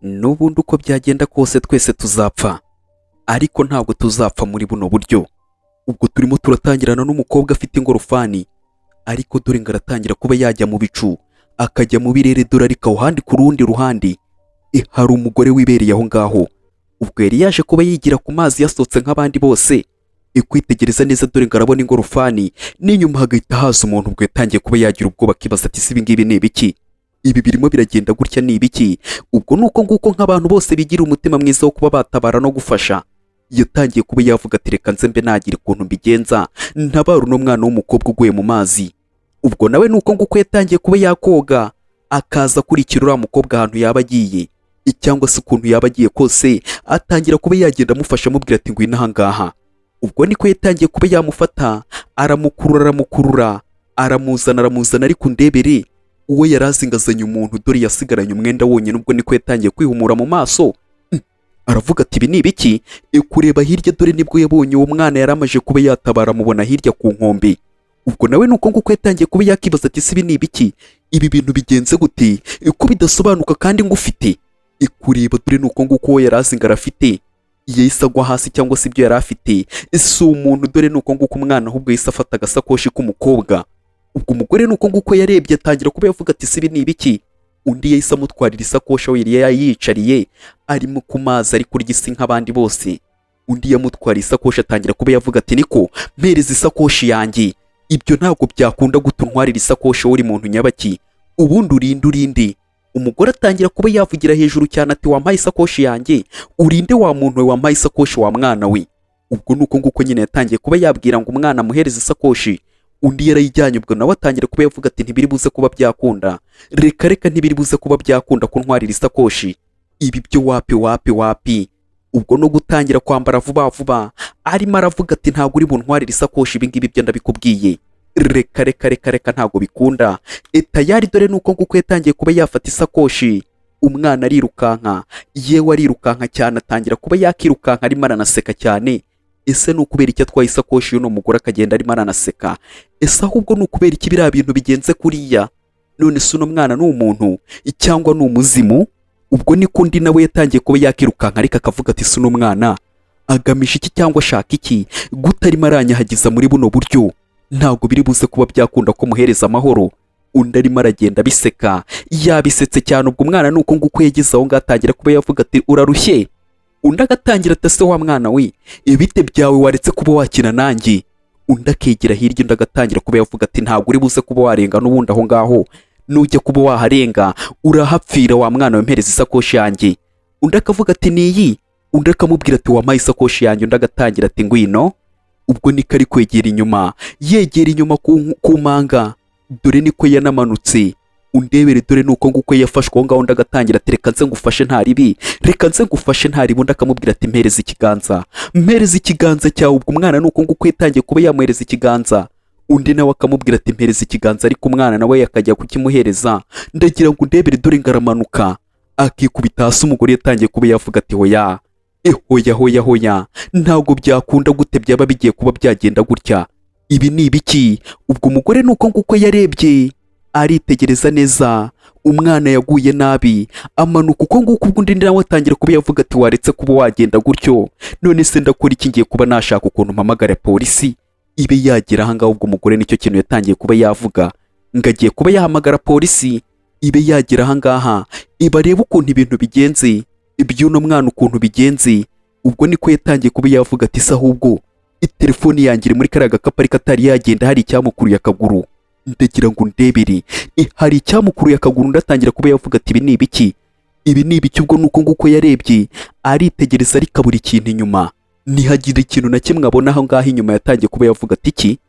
N'ubundi uko byagenda kose twese tuzapfa, ariko ntabwo tuzapfa muri buno buryo. Ubwo turimo turatangirana n'umukobwa afite ingorofani, ariko dore ngo aratangira kuba yajya mu bicu, akajya mu birere. Dore ariko aho handi ku rundi ruhande hari umugore wibereye aho ngaho. Ubwo yari yaje kuba yigira ku mazi, yasohotse nk'abandi bose. Kwitegereza neza, dore ngo arabona ingorofani n'inyuma hagahita haza umuntu. Ubwo yatangiye kuba yagira ubwoba, akibaza ati: "Si ibi ngibi ni ibiki? Ibi birimo biragenda gutya ni ibiki?" Ubwo ni uko nguko nk'abantu bose bigira umutima mwiza wo kuba batabara no gufasha, yatangiye kuba yavuga ati: "Reka nze mbe nagira ukuntu mbigenza, ntabara uno mwana w'umukobwa uguye mu mazi." Ubwo nawe ni uko nguko yatangiye kuba yakoga, akaza akurikira uriya mukobwa ahantu yaba agiye cyangwa se ukuntu yaba agiye kose, atangira kuba yagenda amufasha, amubwira ati: "Ngwino aha ngaha." Ubwo niko yatangiye kuba yamufata, aramukurura, aramukurura, aramuzana, aramuzana. Ariko undebere uwo yari azingazanye umuntu, dore yasigaranye umwenda wonyine. Ubwo niko yatangiye kwihumura mu maso, aravuga ati: "Ibi ni ibiki?" Kureba hirya, dore nibwo yabonye uwo mwana yari amaze kuba yatabara, amubona hirya ku nkombe. Ubwo nawe ni uko nguko yatangiye kuba yakibaza ati: "Si ibi ni ibiki? Ibi bintu bigenze gute ko bidasobanuka kandi ngufite?" Kureba, dore ni uko nguko uwo yari azi ngo arafite yahise agwa hasi, cyangwa se ibyo yari afite si umuntu. Dore ni uko nguko umwana ahubwo yahise afata agasakoshi k'umukobwa. Ubwo umugore ni uko nguko yarebye, atangira kuba yavuga ati: "Si ibi ni ibiki?" Undi yahise amutwarira isakoshi aho yari yayicariye, arimo ku mazi, ari kurya isi nk'abandi bose. Undi yamutwariye isakoshi, atangira kuba yavuga ati: "Niko, mpereza isakoshi yanjye. Ibyo ntabwo byakunda. Guta untwarira isakoshi? Wowe uri muntu nyabaki? Ubundi urinde, urinde?" Umugore atangira kuba yavugira hejuru cyane ati: "Wampaye isakoshi yanjye? Urinde wa muntu we? Wampaye isakoshi wa mwana we?" Ubwo ni uko nguko nyine yatangiye kuba yabwira ngo umwana amuhereze isakoshi, undi yarayijyanye. Ubwo nawe atangira kuba yavuga ati: "Ntibiri buze kuba byakunda. Reka reka, ntibiri buze kuba byakunda kuntwarira isakoshi. Ibi byo wapi, wapi, wapi." Ubwo no gutangira kwambara vuba vuba, arimo aravuga ati: "Ntabwo uri buntwarire isakoshi, ibi ngibi byo ndabikubwiye. Reka reka reka reka, ntabwo bikunda." Tayari dore nuko nguko yatangiye kuba yafata isakoshi, umwana arirukanka, yewe arirukanka cyane, atangira kuba yakirukanka arimo aranaseka cyane. Ese ni ukubera icyo atwaye isakoshi y'uno mugore akagenda arimo aranaseka? Ese ahubwo ni ukubera iki biriya bintu bigenze kuriya? None se uno mwana ni umuntu cyangwa ni umuzimu? Ubwo niko undi nawe yatangiye kuba yakirukanka, ariko akavuga ati: "Si uno mwana agamije iki cyangwa ashaka iki gute arimo aranyahagiza muri buno buryo? Ntabwo biri buze kuba byakunda ko muhereza amahoro." Undi arimo aragenda abiseka, yabisetse cyane. Ubwo umwana ni uko nguko yageze aho ngaho, atangira kuba yavuga ati: "Urarushye." Undi agatangira ati: "Ese wa mwana we, ibite byawe? Waretse kuba wakina nanjye?" Undi akegera hirya, undi agatangira kuba yavuga ati: "Ntabwo uri buze kuba warenga n'ubundi aho ngaho. Nujya kuba waharenga urahapfira. Wa mwana we, mpereza isakoshi yanjye." Undi akavuga ati: "Ni iyi." Undi akamubwira ati: "Wampaye isakoshi yanjye?" Undi agatangira ati: "Ngwino." Ubwo niko ari kwegera inyuma, yegera inyuma ku manga, dore niko yanamanutse. Undebere, dore nuko nguko yafashwe aho ngaho. Undi agatangira ati: "Reka nze ngufashe, nta ribi, reka nze ngufashe, nta ribi." Undi akamubwira ati: "Mpereza ikiganza, mpereza ikiganza cyawe." Ubwo umwana nuko nguko yatangiye kuba yamuhereza ikiganza. Undi nawe akamubwira ati: "Mpereza ikiganza." Ariko umwana nawe akajya kukimuhereza. Ndagira ngo undebere, dore ngo aramanuka akikubita hasi. Umugore yatangiye kuba yavuga ati: "Hoya, hoya, hoya, hoya, ntabwo byakunda. Gute byaba bigiye kuba byagenda gutya? Ibi ni ibiki?" Ubwo umugore nuko nguko yarebye, aritegereza neza, umwana yaguye nabi, amanuka uko nguko. Ubwo undi nawe atangira kuba yavuga ati: "Waretse kuba wagenda gutyo? None se ndakora iki? Ngiye kuba nashaka ukuntu mpamagara polisi ibe yagera aha ngaha." Ubwo umugore nicyo kintu yatangiye kuba yavuga, ngo agiye kuba yahamagara polisi ibe yagera aha ngaha, ibarebe ukuntu ibintu bigenze, iby'uno mwana ukuntu bigenze. Ubwo niko yatangiye kuba yavuga ati: "Se ahubwo telefoni yanjye iri muri kariya gakapu?" Ariko atari yagenda, hari icyamukuruye akaguru. Ndagira ngo ndebere, hari icyamukuruye akaguru. Ndatangira kuba yavuga ati: "Ibi ni ibiki? Ibi ni ibiki?" Ubwo nuko nguko yarebye, aritegereza, ariko abura ikintu inyuma, ntihagire ikintu na kimwe abona aho ngaho inyuma. Yatangiye kuba yavuga ati: "Iki,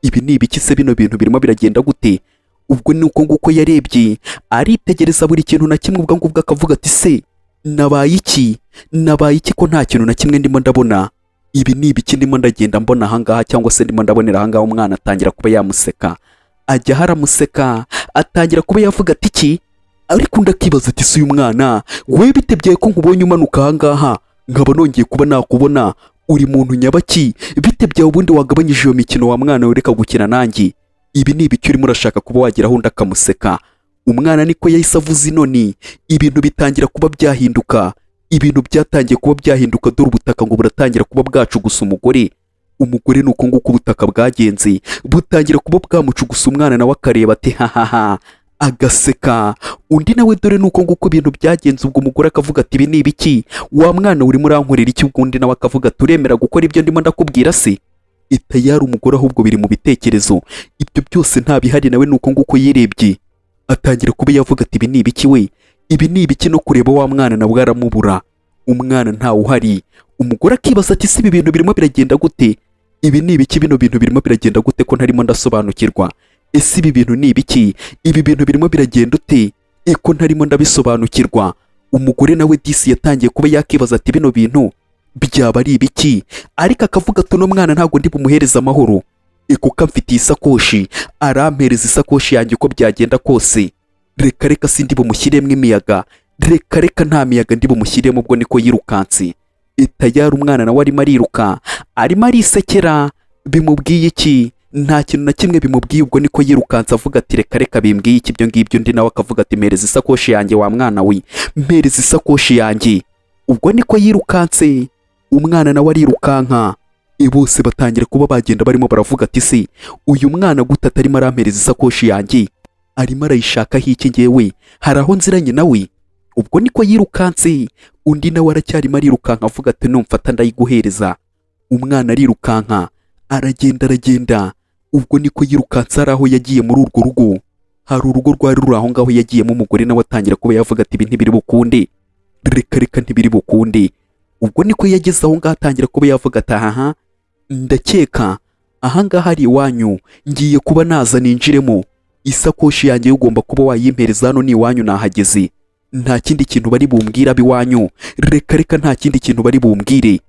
ibi ni ibiki se? Bino bintu birimo biragenda gute?" Ubwo ni uko nguko yarebye, aritegereza buri kintu na kimwe. Ubwo ngubwo akavuga ati: "Se nabaye iki? Nabaye iki ko nta kintu na kimwe ndimo ndabona? Ibi ni ibiki ndimo ndagenda mbona ahangaha, cyangwa se ndimo ndabonera ahangaha?" Umwana atangira kuba yamuseka, ajya haramuseka, atangira kuba yavuga ati: "Iki?" Ariko undi akibaza ati: "Si uyu mwana we, bite byawe ko nkubonye umanuka ahangaha nkaba nongeye kuba nakubona? Uri muntu nyabaki? Bite byawe? Ubundi wagabanyije iyo mikino wa mwana we? Reka gukina nanjye. Ibi ni ibiki urimo urashaka kuba wageraho?" Undi akamuseka. Umwana niko yahise avuza inoni, ibintu bitangira kuba byahinduka. Ibintu byatangiye kuba byahinduka, dore ubutaka ngo buratangira kuba bwacugusa umugore. Umugore ni uko nguko ubutaka bwagenze, butangira kuba bwamucugusa. Umwana nawe akareba ati hahaha, agaseka. Undi nawe dore ni uko nguko ibintu byagenze. Ubwo umugore akavuga ati ibi ni ibiki, wa mwana urimo urankorera iki? Ubwo undi nawe akavuga ati uremera gukora ibyo ndimo ndakubwira se? Itayari umugore ahubwo biri mu bitekerezo, ibyo byose nta bihari. Nawe ni uko nguko yirebye, atangira kuba yavuga ati ibi ni ibiki we, ibi ni ibiki? No kureba wa mwana nabwo aramubura, umwana ntawe uhari. Umugore akibaza ati si ibi bintu birimo biragenda gute? Ibi ni ibiki? Bino bintu birimo biragenda gute ko ntarimo ndasobanukirwa? Ese ibi bintu ni ibiki? Ibi bintu birimo biragenda ute ko ntarimo ndabisobanukirwa? Umugore nawe disi yatangiye kuba yakibaza ati bino bintu byaba ari ibiki? Ariko akavuga ati uno mwana ntabwo ndi bumuhereze amahoro, kuko amfitiye isakoshi, arampereza isakoshi yanjye uko byagenda kose. Reka reka, sindi bumushyiremo imiyaga, reka reka, nta miyaga ndi bumushyiremo. Ubwo niko yirukanse tayari, umwana nawe arimo ariruka, arimo arisekera. Bimubwiye iki? Nta kintu na kimwe bimubwiye. Ubwo niko yirukanse avuga ati reka reka, bimbwiye iki ibyo ngibyo? Undi nawe akavuga ati mpereza isakoshi yanjye wa mwana we, mpereza isakoshi yanjye. Ubwo niko yirukanse, umwana nawe arirukanka. Bose batangira kuba bagenda barimo baravuga ati se uyu mwana gute atarimo arampereza isakoshi yanjye? Arimo arayishakaho iki? Ngewe hari aho nziranye nawe? Ubwo niko yirukanse, undi nawe aracyarimo arirukanka avuga ati numfata ndayiguhereza. Umwana arirukanka, aragenda, aragenda. Ubwo niko yirukanse, hari aho yagiye muri urwo rugo, hari urugo rwari ruri aho ngaho yagiyemo. Umugore nawe atangira kuba yavuga ati ibi ntibiri bukunde, reka reka, ntibiri bukunde. Ubwo niko yageze aho ngaho, atangira kuba yavuga ati ahaha, ndakeka ahangaha ari iwanyu, ngiye kuba naza ninjiremo, isakoshi yanjye ugomba kuba wayimpereza. Hano ni iwanyu, nahageze, nta kindi kintu bari bumbwire ab'iwanyu, reka reka, nta kindi kintu bari bumbwire.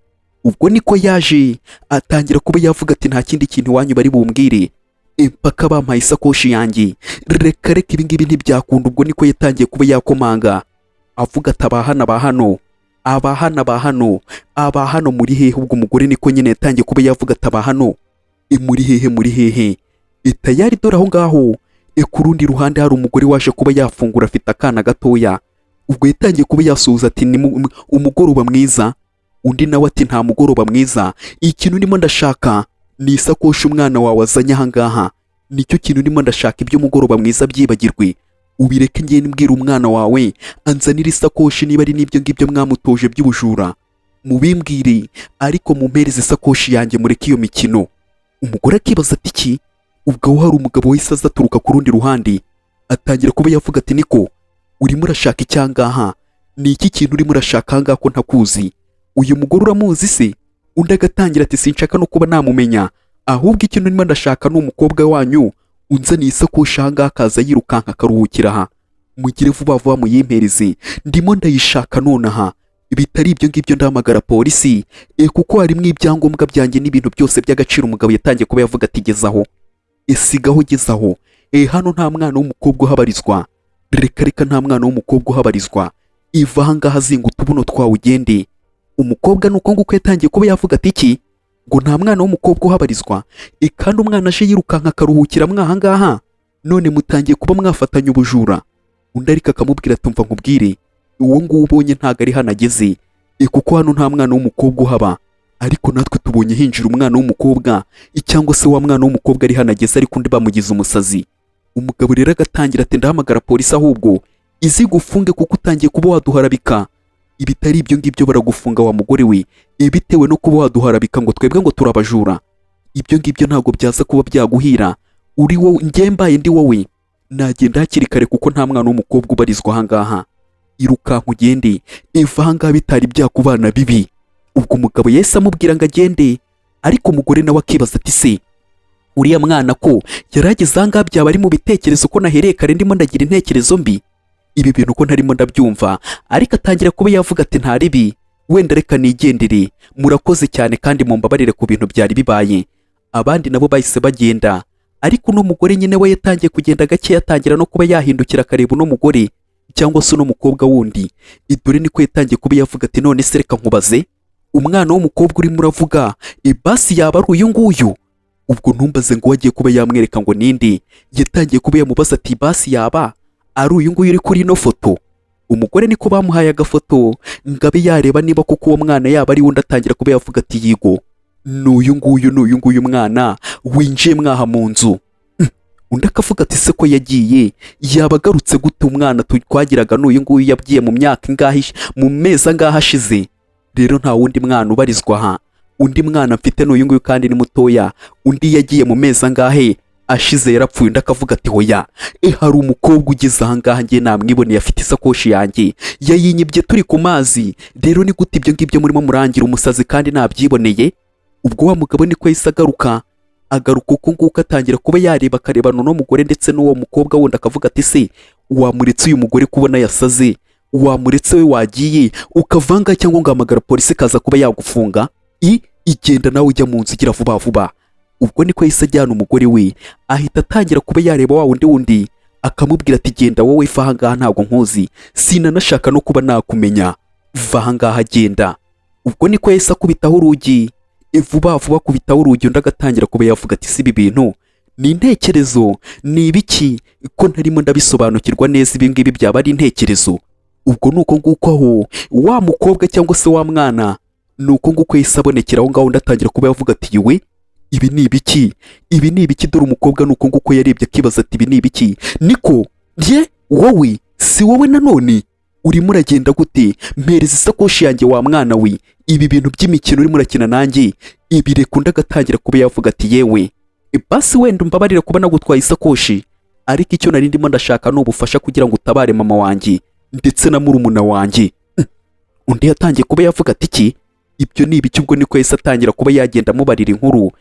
Ubwo niko yaje atangira kuba yavuga ati nta kindi kintu iwanyu bari bumbwire impaka bampaye isakoshi yanjye, reka reka, ibi ngibi ntibyakunda. Ubwo niko yatangiye kuba yakomanga avuga ati abahano, abahano, abahano, abahano, abahano muri hehe? Ubwo umugore niko nyine yatangiye kuba yavuga ati abahano muri hehe, muri hehe? Tayari dore aho ngaho ku rundi ruhande hari umugore waje kuba yafungura, afite akana gatoya. Ubwo yatangiye kuba yasuhuza ati ni umugoroba mwiza. Undi nawe ati nta mugoroba mwiza, ikintu ndimo ndashaka ni isakoshi umwana wawe azanye aha ngaha, nicyo kintu ndimo ndashaka, iby'umugoroba mwiza byibagirwe ubireke, ngende mbwira umwana wawe anzanire isakoshi. Niba ari n'ibyo ngibyo mwamutoje by'ubujura mubimbwire, ariko mumpereze isakoshi yanjye, mureke iyo mikino. Umugore akibaza ati iki? Ubwo aho hari umugabo wahise aza aturuka ku rundi ruhande, atangira kuba yavuga ati niko urimo urashaka icyangaha? Ni iki kintu urimo urashaka ahangaha ko ntakuzi? Uyu mugore uramuzi se? Undi agatangira ati sinshaka no kuba namumenya, ahubwo ikintu ndimo ndashaka ni umukobwa wanyu unzaniye isakoshi ahangaha akaza yirukanka akaruhukira aha. Mugire vuba vuba muyimpereze, ndimo ndayishaka nonaha, bitari ibyo ngibyo ndahamagara polisi kuko harimo ibyangombwa byanjye n'ibintu byose by'agaciro. Umugabo yatangiye kuba yavuga ati gezaho, sigaho, gezaho, hano nta mwana w'umukobwa uhabarizwa, reka reka, nta mwana w'umukobwa uhabarizwa, iva ahangaha, zinga utubuno twawe ugende. Umukobwa ni uko nguko yatangiye kuba yavuga ati iki? Ngo nta mwana w'umukobwa uhabarizwa? Kandi umwana aje yirukanka akaruhukira mwahangaha, none mutangiye kuba mwafatanya ubujura. Undi ariko akamubwira ati umva nkubwire, uwo nguwo ubonye ntabwo ari hano ageze, kuko hano nta mwana w'umukobwa uhaba, ariko natwe tubonye hinjira umwana w'umukobwa, cyangwa se wa mwana w'umukobwa ari hano ageze, ariko undi bamugize umusazi. Umugabo rero agatangira ati ndahamagara polisi ahubwo izigufunge, kuko utangiye kuba waduharabika, ibitari ibyo ngibyo baragufunga wa mugore we, bitewe no kuba waduharabika ngo twebwe ngo turabajura. Ibyo ngibyo ntabwo byaza kuba byaguhira. Uri wowe, njye mbaye ndi wowe nagenda hakiri kare, kuko nta mwana w'umukobwa ubarizwa ahangaha. Irukanka ugende, iva ahangaha bitari byakubana bibi. Ubwo umugabo yahise amubwira ngo agende, ariko umugore nawe akibaza ati se uriya mwana ko yari ageze ahangaha byaba ari mu bitekerezo, ko nahereye kare ndimo ndagira intekerezo mbi, ibi bintu ko ntarimo ndabyumva? Ariko atangira kuba yavuga ati nta ribi, wenda reka nigendere, murakoze cyane kandi mumbabarire ku bintu byari bibaye. Abandi nabo bahise bagenda, ariko uno mugore nyine we yatangiye kugenda gake, yatangira no kuba yahindukira akareba uno mugore cyangwa se uno mukobwa wundi. Idore niko yatangiye kuba yavuga ati none se reka nkubaze, umwana w'umukobwa urimo uravuga ibasi yaba ari uyu nguyu? Ubwo ntumbaze ngo wagiye kuba yamwereka ngo ninde. Yatangiye kuba yamubaza ati basi yaba Ari uyu nguyu uri kuri ino foto? Umugore niko bamuhaye agafoto ngo abe yareba niba koko uwo mwana yaba ari undi. Atangira kuba yavuga ati: "Yigo, ni uyu nguyu, ni uyu nguyu mwana winjiye mwaha mu nzu." Undi akavuga ati: "Se ko yagiye, yaba agarutse gute? Umwana twagiraga ni uyu nguyu, yagiye mu myaka ingahe, mu mezi angahe ashize. Rero nta wundi mwana ubarizwa aha. Undi mwana mfite ni uyu nguyu kandi ni mutoya. Undi yagiye mu mezi angahe ashize, yarapfuye." Undi akavuga ati: "Hoya, hari umukobwa ugeze ahangaha, ngiye namwiboneye, afite isakoshi yanjye, yayinyibye turi ku mazi. Rero ni gute ibyo ngibyo murimo murangira umusazi kandi nabyiboneye?" Ubwo wa mugabo niko yahise agaruka, agaruka uko nguko, atangira kuba yareba, akarebana uno mugore ndetse n'uwo mukobwa wundi, akavuga ati: "Se wamuretse uyu mugore kubona yasaze? Wamuretse we, wagiye ukavanga, cyangwa ngahamagara polisi ikaza kuba yagufunga? Igenda nawe, ujya mu nzu, igira vuba vuba." Ubwo niko yahise ajyana umugore we, ahita atangira kuba yareba wa wundi wundi, akamubwira ati: "Genda wowe, va ahangaha, ntabwo nkuzi, sinanashaka no kuba nakumenya, va ahangaha, genda." Ubwo niko yahise akubitaho urugi vuba vuba, akubitaho urugi. Undi agatangira kuba yavuga ati: "Si ibi bintu ni intekerezo, ni ibiki ko ntarimo ndabisobanukirwa neza? Ibi ngibi byaba ari intekerezo?" Ubwo ni uko nguko aho wa mukobwa cyangwa se wa mwana, ni uko nguko yahise abonekera aho ngaho. Undi atangira kuba yavuga ati: "Yewe, ibi ni ibiki? Ibi ni ibiki?" Dore umukobwa ni uko nguko yarebye, akibaza ati: "Ibi ni ibiki? Niko ye, wowe si wowe nanone urimo uragenda gute? Mpereza isakoshi yanjye, wa mwana we. Ibi bintu by'imikino urimo urakina nanjye, ibi reka." Undi agatangira kuba yavuga ati: "Yewe, basi wenda umbabarire kuba nagutwaye isakoshi, ariko icyo nari ndimo ndashaka ni ubufasha kugira ngo utabare mama wanjye ndetse na murumuna wanjye." Undi yatangiye kuba yavuga ati: "Iki, ibyo ni ibiki?" Ubwo niko yahise atangira kuba yagenda amubarira inkuru.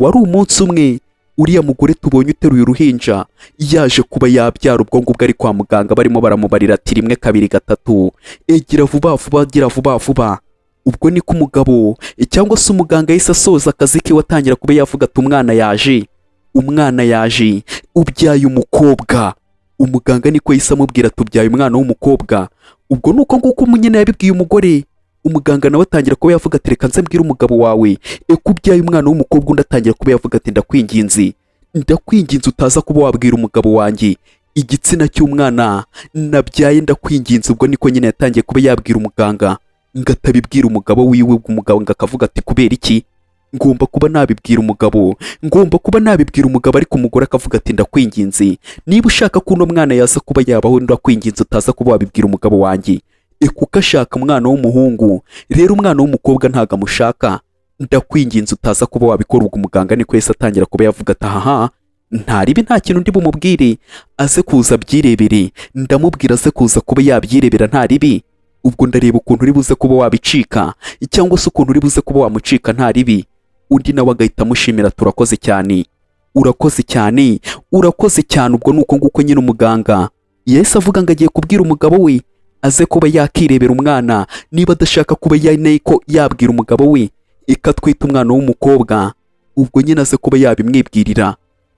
Wari umunsi umwe uriya mugore tubonye uteruye uruhinja yaje kuba yabyara. Ubwo ngubwo ari kwa muganga, barimo baramubarira ati: "Rimwe, kabiri, gatatu, egira vuba vuba, gira vuba vuba." Ubwo niko umugabo cyangwa se umuganga yahise asoza akazi kiwe, atangira kuba yavuga ati: "Umwana yaje, umwana yaje, ubyaye umukobwa." Umuganga niko yahise amubwira ati: "Ubyaye umwana w'umukobwa." Ubwo ni uko nguko nyine yabibwiye umugore. Umuganga nawe atangira kuba yavuga ati: "Reka nze mbwire umugabo wawe ko ubyaye umwana w'umukobwa." Undi atangira kuba yavuga ati: "Ndakwinginze, ndakwinginze, utaza kuba wabwira umugabo wanjye igitsina cy'umwana nabyaye, ndakwinginze." Ubwo niko nyine yatangiye kuba yabwira umuganga ngo atabibwira umugabo wiwe. Ubwo umugabo ngo akavuga ati: "Kubera iki ngomba kuba nabibwira umugabo? Ngomba kuba nabibwira umugabo." Ariko umugore akavuga ati: "Ndakwinginze, niba ushaka ko uno mwana yaza kuba yabaho, ndakwinginze utaza kuba wabibwira umugabo wanjye, kuko ashaka umwana w'umuhungu, rero umwana w'umukobwa ntabwo amushaka. Ndakwinginze utaza kuba wabikora." Ubwo umuganga niko yahise atangira kuba yavuga ati: "Ahaha, nta ribi, nta kintu ndi bumubwire, aze kuza abyirebere. Ndamubwira aze kuza kuba yabyirebera, nta ribi. Ubwo ndareba ukuntu uri buze kuba wabicika, cyangwa se ukuntu uri buze kuba wamucika, nta ribi." Undi nawe agahita amushimira: "Turakoze cyane, urakoze cyane, urakoze cyane." Ubwo ni uko nguko nyine umuganga yahise avuga ngo agiye kubwira umugabo we aze kuba yakirebera umwana, niba adashaka kuba ko yabwira umugabo we ikatwita umwana w'umukobwa, ubwo nyine aze kuba yabimwibwirira.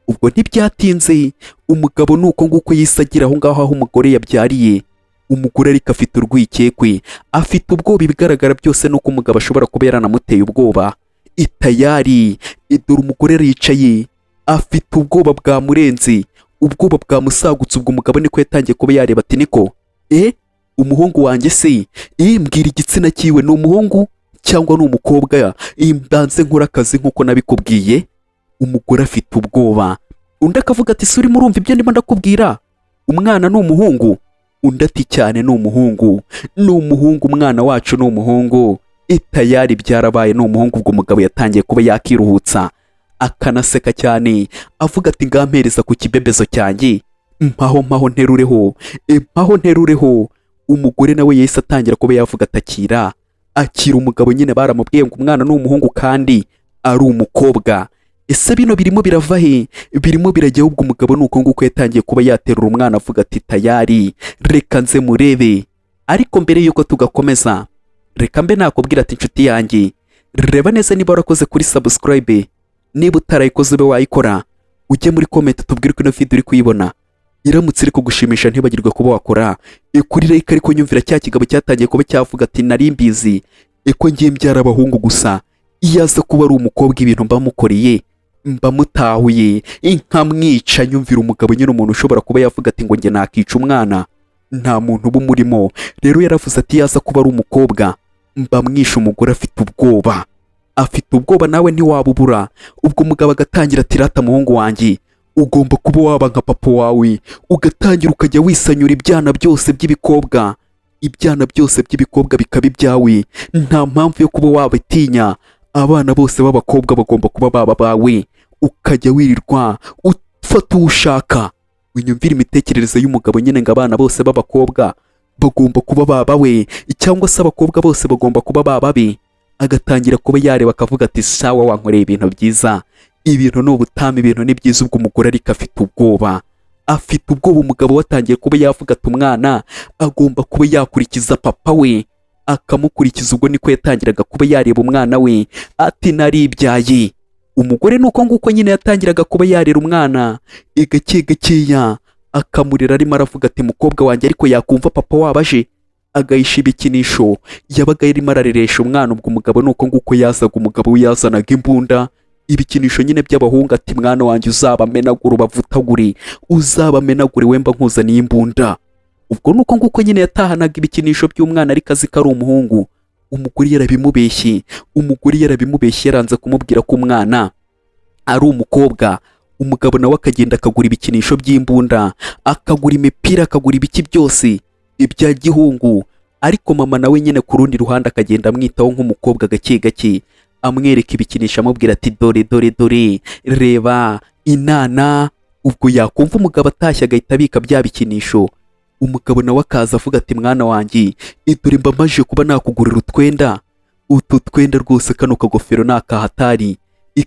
Ubwo ntibyatinze, umugabo ni uko nguko yahise agira aho ngaho aho umugore yabyariye. Umugore ariko afite urwikekwe, afite ubwoba. Ibigaragara byose ni uko umugabo ashobora kuba yaranamuteye ubwoba. Itayari dore umugore aricaye, afite ubwoba bwamurenze, ubwoba bwamusagutse. Ubwo umugabo niko yatangiye kuba yareba ati: "Niko, umuhungu wanjye se, mbwira igitsina cyiwe, ni umuhungu cyangwa ni umukobwa? Mbanze nkora akazi nk'uko nabikubwiye." Umugore afite ubwoba. Undi akavuga ati: "Si urimo urumva ibyo ndimo ndakubwira? Umwana ni umuhungu." Undi ati: "Cyane, ni umuhungu, ni umuhungu, umwana wacu ni umuhungu." Itayari byarabaye, ni umuhungu. Ubwo umugabo yatangiye kuba yakiruhutsa, akanaseka cyane, avuga ati: "Ngampereza ku kibebezo cyanjye, mpaho, mpaho nterureho, mpaho nterureho." Umugore nawe yahise atangira kuba yavuga atakira, akira. Umugabo nyine baramubwiye ngo umwana ni umuhungu kandi ari umukobwa. Ese bino birimo birava he? Birimo birajya? Ubwo umugabo ni uko nguko yatangiye kuba yaterura umwana, avuga ati: "Tayari, reka nze murebe." Ariko mbere y'uko tugakomeza, reka mbe nakubwira ati: "Inshuti yanjye, reba neza niba warakoze kuri subscribe. Niba utarayikoze, ube wayikora, ujye muri comment tubwire ko ino video uri kuyibona iramutse iri kugushimisha. Ntibagirwe kuba wakora kuri like." Ariko nyumvira cya kigabo cyatangiye kuba cyavuga ati: "Nari mbizi ko ngiye mbyara abahungu gusa. Iyo aza kuba ari umukobwa, ibintu mbamukoreye." Mba mutahuye nkamwica. Nyumvira umugabo nyine, umuntu ushobora kuba yavuga ati ngo njye nakica umwana, nta muntu uba umurimo. Rero yaravuze ati yaza kuba ari umukobwa mba mwishe. Umugore afite ubwoba, afite ubwoba, nawe ntiwabubura. Ubwo umugabo agatangira ati rata muhungu wanjye, ugomba kuba waba nka papa wawe, ugatangira ukajya wisanyura ibyana byose by'ibikobwa, ibyana byose by'ibikobwa bikaba ibyawe. Nta mpamvu yo kuba wabitinya, abana bose b'abakobwa bagomba kuba baba bawe, ukajya wirirwa ufata uwo ushaka. Winyumvira imitekerereze y'umugabo nyine, ngo abana bose b'abakobwa bagomba kuba babawe, cyangwa se abakobwa bose bagomba kuba bababe. Agatangira kuba yareba akavuga ati sawa, wankoreye ibintu byiza, ibintu ni ubutamu, ibintu ni byiza. Ubwo umugore ariko afite ubwoba, afite ubwoba. Umugabo watangiye kuba yavuga ati umwana agomba kuba yakurikiza papa we, akamukurikiza. Ubwo niko yatangiraga kuba yareba umwana we ati naribyaye. Umugore ni uko nguko nyine yatangiraga kuba yarera umwana gake gakeya, akamurera arimo aravuga ati mukobwa wanjye. Ariko yakumva papa wabo aje agahisha ibikinisho yabaga yarimo arareresha umwana. Ubwo umugabo ni uko nguko yazaga, umugabo we yazanaga imbunda, ibikinisho nyine by'abahungu, ati mwana wanjye, uzabamenagure, ubavutagure, uzabamenagure, wemba nkuzaniye imbunda. Ubwo ni uko nguko nyine yatahanaga ibikinisho by'umwana ariko azi ko ari umuhungu. Umugore yarabimubeshye, umugore yarabimubeshye, yaranze kumubwira ko umwana ari umukobwa. Umugabo nawe akagenda akagura ibikinisho by'imbunda, akagura imipira, akagura ibiki byose ibya gihungu. Ariko mama nawe nyine ku rundi ruhande akagenda amwitaho nk'umukobwa gake gake, amwereka ibikinisho, amubwira ati dore, dore, dore, reba inana. Ubwo yakumva umugabo atashye agahita abika bya bikinisho. Umugabo nawe akaza avuga ati mwana wanjye, dore mba maje kuba nakugurira utwenda, utu twenda rwose, kano kagofero ni akahatari,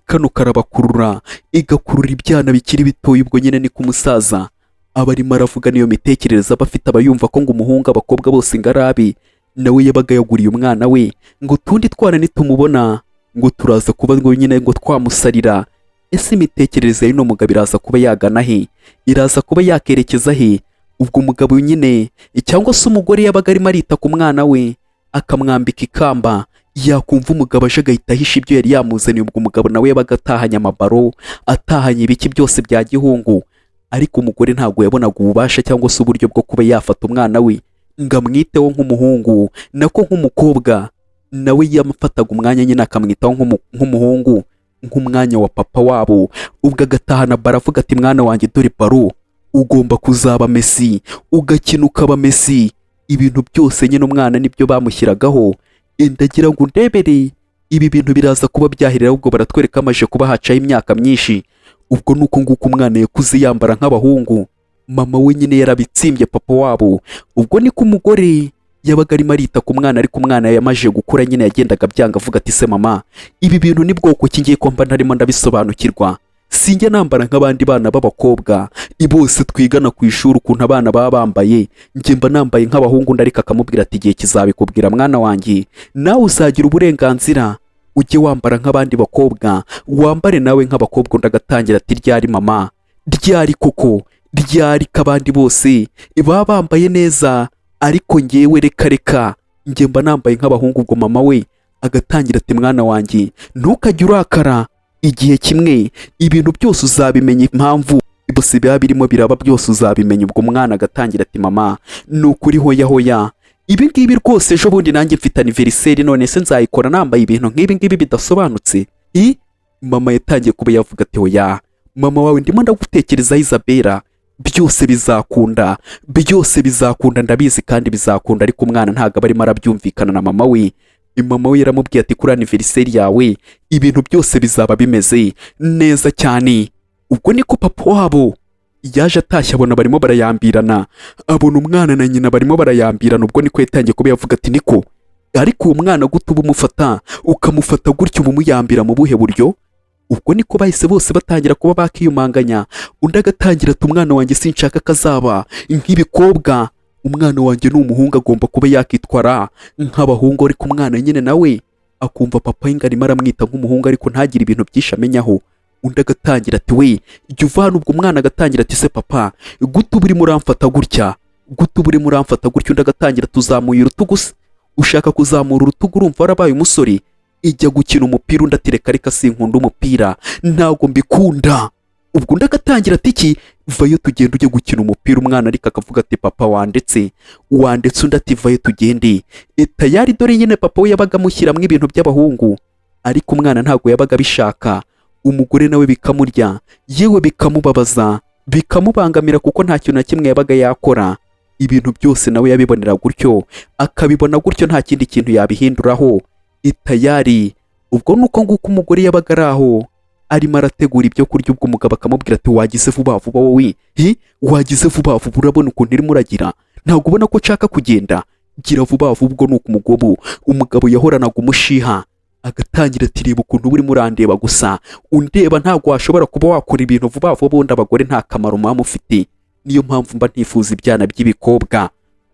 kano karabakurura, igakurura ibyana bikiri bitoya. Ubwo nyine niko umusaza aba arimo aravuga, niyo mitekerereze aba afite, aba yumva ko ngo umuhungu, abakobwa bose ngo arabe. Nawe yabaga yaguriye umwana we ngo utundi twana nitumubona ngo turaza kuba ngo nyine ngo twamusarira. Ese imitekerereze y'uno mugabo iraza kuba yagana he? Iraza kuba yakerekeza he? Ubwo umugabo nyine cyangwa se umugore yabaga arimo arita ku mwana we, akamwambika ikamba, yakumva umugabo aje agahita ahisha ibyo yari yamuzaniye. Ubwo umugabo nawe yabaga atahanye amabaro, atahanye ibiki byose bya gihungu, ariko umugore ntabwo yabonaga ububasha cyangwa se uburyo bwo kuba yafata umwana we ngo amwiteho nk'umuhungu, nako nk'umukobwa. Nawe yamufataga umwanya nyine akamwitaho nk'umuhungu, nk'umwanya wa papa wabo. Ubwo agatahana baro, avuga ati mwana wanjye, dore baro, ugomba kuzaba Messi, ugakina ukaba Messi. Ibintu byose nyine umwana nibyo bamushyiragaho. Ndagira ngo undebere ibi bintu biraza kuba byaherera. Ahubwo baratwereka amaje kuba hacaho imyaka myinshi. Ubwo ni uko nguko umwana yakuze yambara nk'abahungu, mama we nyine yarabitsimbye papa wabo. Ubwo niko umugore yabaga arimo arita ku mwana, ariko umwana yamaje gukura nyine yagendaga byanga, avuga ati se mama, ibi bintu ni bwoko ki ngiye ko mba ntarimo ndabisobanukirwa? Sinjya nambara nk'abandi bana b'abakobwa bose twigana ku ishuri, ukuntu abana baba bambaye, njye mba nambaye nk'abahungu. Undi ariko akamubwira ati igihe kizabikubwira mwana wanjye, nawe uzagira uburenganzira ujye wambara nk'abandi bakobwa, wambare nawe nk'abakobwa. Undi agatangira ati ryari mama, ryari koko, ryari ko abandi bose baba bambaye neza, ariko ngewe reka reka, njye mba nambaye nk'abahungu? Ubwo mama we agatangira ati mwana wanjye, ntukajye urakara, igihe kimwe ibintu byose uzabimenya, impamvu byose biba birimo biraba byose uzabimenya. Ubwo umwana agatangira ati mama, ni ukuri hoya hoya, ibi ngibi rwose, ejo bundi nanjye mfite anniversaire, none se nzayikora nambaye ibintu nk'ibi ngibi bidasobanutse? I mama yatangiye kuba yavuga ati hoya, mama wawe ndimo ndagutekerezaho Isabella, byose bizakunda, byose bizakunda, ndabizi kandi bizakunda. Ariko umwana ntabwo aba arimo arabyumvikana na mama we. Mama we yaramubwiye ati kuri anniversaire yawe ibintu byose bizaba bimeze neza cyane. Ubwo niko papa wabo yaje atashye, abona barimo barayambirana, abona umwana na nyina barimo barayambirana. Ubwo niko yatangiye kuba yavuga ati niko, ariko uwo mwana gute uba umufata, ukamufata gutyo, uba umuyambira mu buhe buryo? Ubwo niko bahise bose batangira kuba bakiyumanganya. Undi agatangira ati umwana wanjye sinshaka kazaba nk'ibikobwa, umwana wanjye ni umuhungu, agomba kuba yakitwara nk'abahungu. Ariko umwana nyine nawe akumva papa we ngo arimo aramwita nk'umuhungu, ariko ntagire ibintu byinshi amenyaho. Undi agatangira ati we, jya uva hano. Ubwo umwana agatangira ati se papa, gute uba urimo uramfata gutya? Gute uba urimo uramfata gutya? Undi agatangira tuzamuye urutugu se, ushaka kuzamura urutugu urumva warabaye umusore? Ijya gukina umupira. Undi ati: "Reka reka, sinkunda umupira, ntabwo mbikunda." Ubwo undi agatangira ati: "Iki, vayo tugende ujye gukina umupira." Umwana ariko akavuga ati: "Papa, wandetse, wandetse." Undi ati: "Vayo tugende." Tayari dore nyine papa we yabaga amushyiramo ibintu by'abahungu, ariko umwana ntabwo yabaga abishaka. Umugore nawe bikamurya, yewe bikamubabaza, bikamubangamira, kuko nta kintu na kimwe yabaga yakora. Ibintu byose nawe yabibonera gutyo, akabibona gutyo, nta kindi kintu yabihinduraho. Itayari ubwo ni uko nguko umugore yabaga ari aho arimo arategura ibyo kurya. Ubwo umugabo akamubwira ati: "Wagize vuba vuba wowe, hi wagize vuba vuba, urabona ukuntu irimo uragira? Ntabwo ubona ko nshaka kugenda? Gira vuba vuba." Ubwo ni uko umugabo yahoranaga umushiha, agatangira ati: "Reba ukuntu urimo urandeba gusa, undeba, ntabwo washobora kuba wakora ibintu vuba vuba. Ubundi abagore nta kamaro muba mufite, niyo mpamvu mba ntifuza ibyana by'ibikobwa."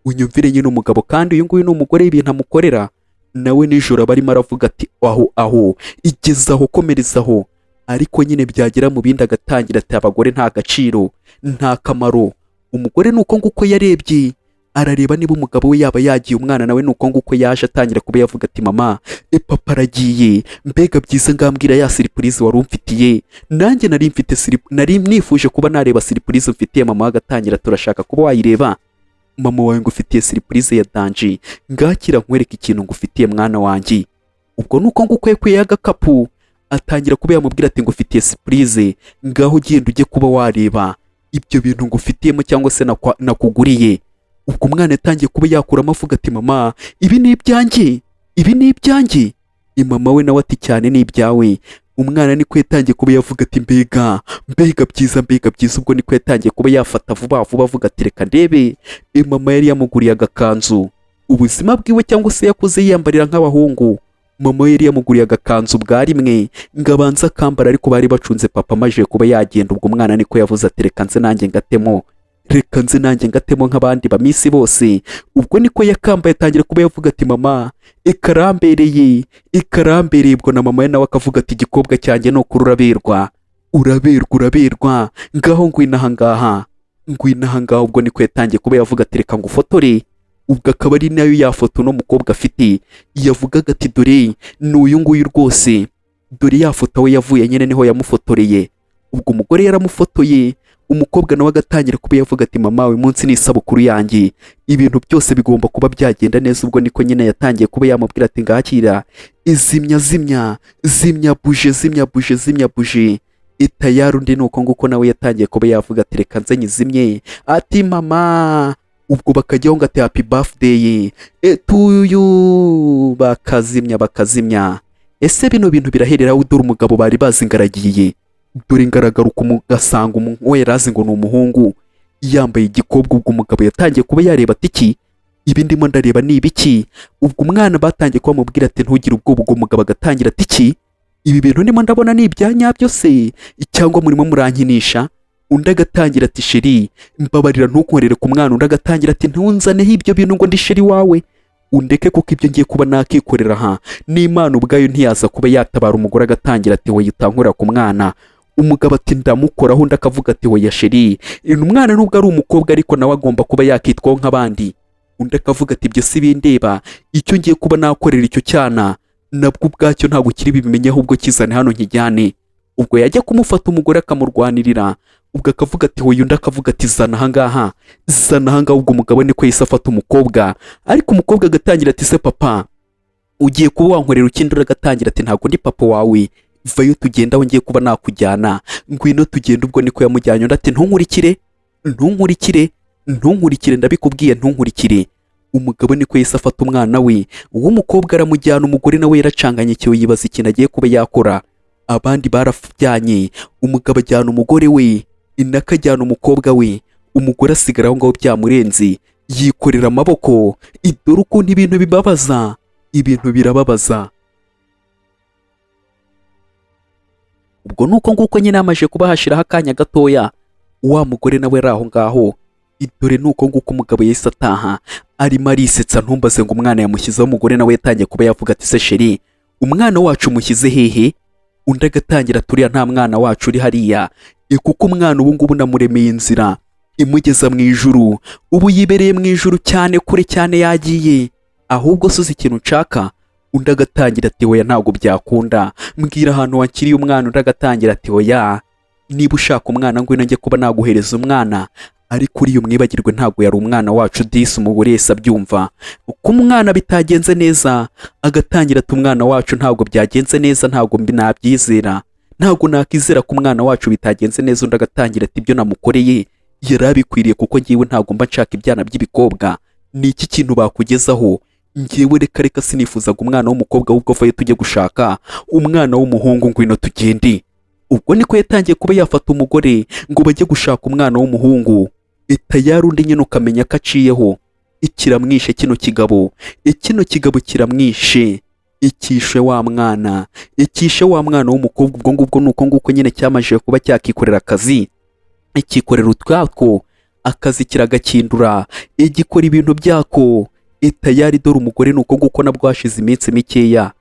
Unyumvire nyine umugabo, kandi uyu nguyu ni umugore w'ibintu amukorera. Nawe nijoro aba arimo aravuga ati: "Aho aho, igeze aho, komereza aho." Ariko nyine byagera mu bindi agatangira ati: "Abagore nta gaciro, nta kamaro." Umugore ni uko nguko yarebye, arareba niba umugabo we yaba yagiye. Umwana nawe ni uko nguko yaje atangira kuba yavuga ati: "Mama, papa aragiye, mbega byiza, ngambwira ya surprise wari umfitiye." Nanjye nari mfite nari nifuje kuba nareba surprise mfitiye. Mama we agatangira: "Turashaka kuba wayireba mama wawe ngufitiye surprise ya danger, ngakira nkwereke ikintu ngufitiye, mwana wanjye." Ubwo ni uko nguko yakuyeho agakapu, atangira kuba yamubwira ati: "Ngufitiye surprise, ngaho ugenda ujye kuba wareba ibyo bintu ngufitiyemo cyangwa se nakuguriye." Ubwo umwana yatangiye kuba yakuramo avuga ati: "Mama, ibi ni ibyanjye, ibi ni ibyanjye?" Mama we nawe ati: "Cyane, ni ibyawe." Umwana niko yatangiye kuba yavuga ati: "Mbega, mbega byiza, mbega byiza." Ubwo niko yatangiye kuba yafata vuba vuba avuga ati: "Reka ndebe." Mama yari yamuguriye agakanzu. Ubuzima bwiwe cyangwa se yakuze yiyambarira nk'abahungu. Mama we yari yamuguriye agakanzu bwa rimwe ngo abanze akambara, ariko bari bacunze papa amaze kuba yagenda. Ubwo umwana niko yavuze ati: "Reka nze nanjye ngatemo, reka nze nanjye ngatemo nk'abandi bamisi bose." Ubwo niko yakambaye, atangira kuba yavuga ati: "Mama, ikarambereye, ikarambereye." Ubwo na mama we nawe akavuga ati: "Igikobwa cyanjye ni ukuri uraberwa, uraberwa, uraberwa, ngaho ngwino aha ngaha, ngwino aha ngaha." Ubwo niko yatangiye kuba yavuga ati: "Reka ngufotore." Ubwo akaba ari nayo ya foto uno mukobwa afite, yavugaga ati: "Dore ni uyu nguyu rwose, dore ya foto we yavuye nyine niho yamufotoreye." Ubwo umugore yaramufotoye, umukobwa nawe agatangira kuba yavuga ati: "Mama, uyu munsi ni isabukuru yanjye, ibintu byose bigomba kuba byagenda neza." Ubwo niko nyine yatangiye kuba yamubwira ati: "Ngakira, izimya, zimya, zimya buje, zimya buje, zimya buje." Itayari undi ni uko nguko nawe yatangiye kuba yavuga ati: "Reka nze nyizimye." Ati: "Mama." Ubwo bakajyaho ngo ati: "Happy birthday to you." Bakazimya, bakazimya. Ese bino bintu birahereraho? Dore umugabo bari bazi ngaragiye, dore ngaragaruka, ugasanga uwo yari azi ngo ni umuhungu yambaye igikobwa. Ubwo umugabo yatangiye kuba yareba ati: "Iki, ibi ndimo ndareba ni ibiki?" Ubwo umwana batangiye kuba bamubwira ati: "Ntugire ubwoba." Ubwo umugabo agatangira ati: "Iki, ibi bintu ndimo ndabona ni ibya nyabyo se cyangwa murimo murankinisha?" Undi agatangira ati: "Chéri, mbabarira, ntukorere ku mwana." Undi agatangira ati: "Ntunzaneho ibyo bintu ngo ndi chéri wawe, undeke, kuko ibyo ngiye kuba nakikorera aha n'Imana ubwayo ntiyaza kuba yatabara." Umugore agatangira ati: "Wowe utankorera ku mwana." Umugabo ati: "Ndamukoraho." Undi akavuga ati: "Hoya chéri, umwana nubwo ari umukobwa ariko nawe agomba kuba yakitwaho nk'abandi." Undi akavuga ati: "Ibyo si bindeba, icyo ngiye kuba nakorera icyo cyana nabwo ubwacyo ntabwo kiri bibimenye, ahubwo kizane hano nkijyane." Ubwo yajya kumufata, umugore akamurwanirira. Ubwo akavuga ati: "Hoya." Undi akavuga ati: "Zana ahangaha, zana ahangaha." Ubwo umugabo niko yahise afata umukobwa, ariko umukobwa agatangira ati: "Se papa, ugiye kuba wankorera ukindi?" Undi agatangira ati: "Ntabwo ndi papa wawe, vayo tugenda aho ngiye kuba nakujyana, ngwino tugenda." Ubwo niko yamujyanye. Undi ati: "Ntunkurikire, ntunkurikire, ntunkurikire, ndabikubwiye, ntunkurikire." Umugabo niko yahise afata umwana we uw'umukobwa aramujyana. Umugore nawe yaracanganyikiwe, yibaza ikintu agiye kuba yakora. Abandi barajyanye, umugabo ajyana umugore we, inaka ajyana umukobwa we, umugore asigara aho ngaho byamurenze, yikorera amaboko. Dore ukuntu ibintu bibabaza, ibintu birababaza. Ubwo ni uko nguko nyine hamaze kuba hashiraho akanya gatoya, wa mugore nawe ari aho ngaho. Dore ni uko nguko umugabo yahise ataha arimo arisetsa, ntumbaze ngo umwana yamushyizeho. Umugore nawe yatangiye kuba yavuga ati: "Se chéri, umwana wacu umushyize hehe?" Undi agatangira: "Turiya nta mwana wacu uri hariya, kuko umwana ubu ngubu namuremeye inzira imugeza mu ijuru, ubu yibereye mu ijuru cyane, kure cyane yagiye. Ahubwo se uzi ikintu nshaka? Undi agatangira ati: "Oya, ntabwo byakunda, mbwira ahantu wakiriye umwana." Undi agatangira ati: "Oya, niba ushaka umwana ngwino njye kuba naguhereza umwana, ariko uriya umwibagirwe, ntabwo yari umwana wacu." Disi umugore wese abyumva uko umwana bitagenze neza, agatangira ati: "Umwana wacu ntabwo byagenze neza, ntabwo mbi nabyizera, ntabwo nakizera ko umwana wacu bitagenze neza." Undi agatangira ati: "Ibyo namukoreye yari abikwiriye, kuko ngewe ntabwo mba nshaka ibyana by'ibikobwa. Ni iki kintu bakugezaho? Ngewe reka reka, sinifuzaga umwana w'umukobwa, ahubwo avayo tujye gushaka umwana w'umuhungu, ngwino tugende." Ubwo niko yatangiye kuba yafata umugore ngo bajye gushaka umwana w'umuhungu. Tayari undi nyine ukamenya ko aciyeho. Ikiramwishe kino kigabo, kino kigabo kiramwishe, ikishe wa mwana, ikishe wa mwana w'umukobwa. Ubwo ngubwo ni uko nguko nyine cyamajije kuba cyakikorera akazi, ikikorera utwatwo akazi, kiragakindura, igikora ibintu byako. Tayari dore umugore ni uko nguko nabwo hashize iminsi mikeya,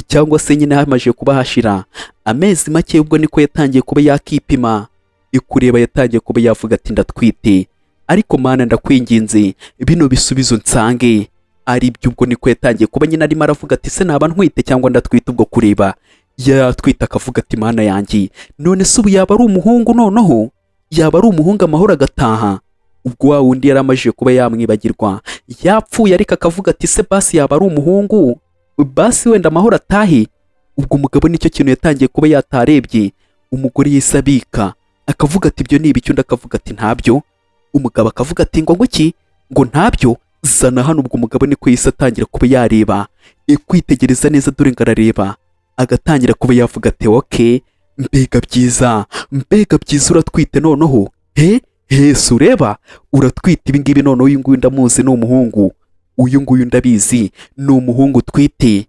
cyangwa se nyine hamaze kuba hashira amezi make, ubwo niko yatangiye kuba yakipima, ikureba, yatangiye kuba yavuga ati: "Ndatwite, ariko Mana ndakwinginze, bino bisubizo nsange ari byo." Ubwo niko yatangiye kuba nyine arimo aravuga ati: "Se naba ntwite cyangwa ndatwite?" Ubwo kureba yatwite, akavuga ati: "Mana yanjye, none se ubu yaba ari umuhungu? Noneho yaba ari umuhungu, amahoro agataha." Ubwo wa wundi yari amajije kuba yamwibagirwa yapfuye, ariko akavuga ati: "Se basi yaba ari umuhungu, basi wenda amahoro atahe." Ubwo umugabo nicyo kintu yatangiye kuba yatarebye. Umugore yahise abika, akavuga ati: "Ibyo ni ibiki?" Undi akavuga ati: "Ntabyo." Umugabo akavuga ati: "Ngo nguki? Ngo ntabyo? Zana hano." Ubwo umugabo niko yahise atangira kuba yareba, kwitegereza neza, dore ngo arareba, agatangira kuba yavuga ati: "Okay, mbega byiza, mbega byiza, uratwite noneho! He hese ureba uratwite ibi ngibi noneho! Uyu nguyu ndamuzi, ni umuhungu, uyu nguyu ndabizi ni umuhungu utwite."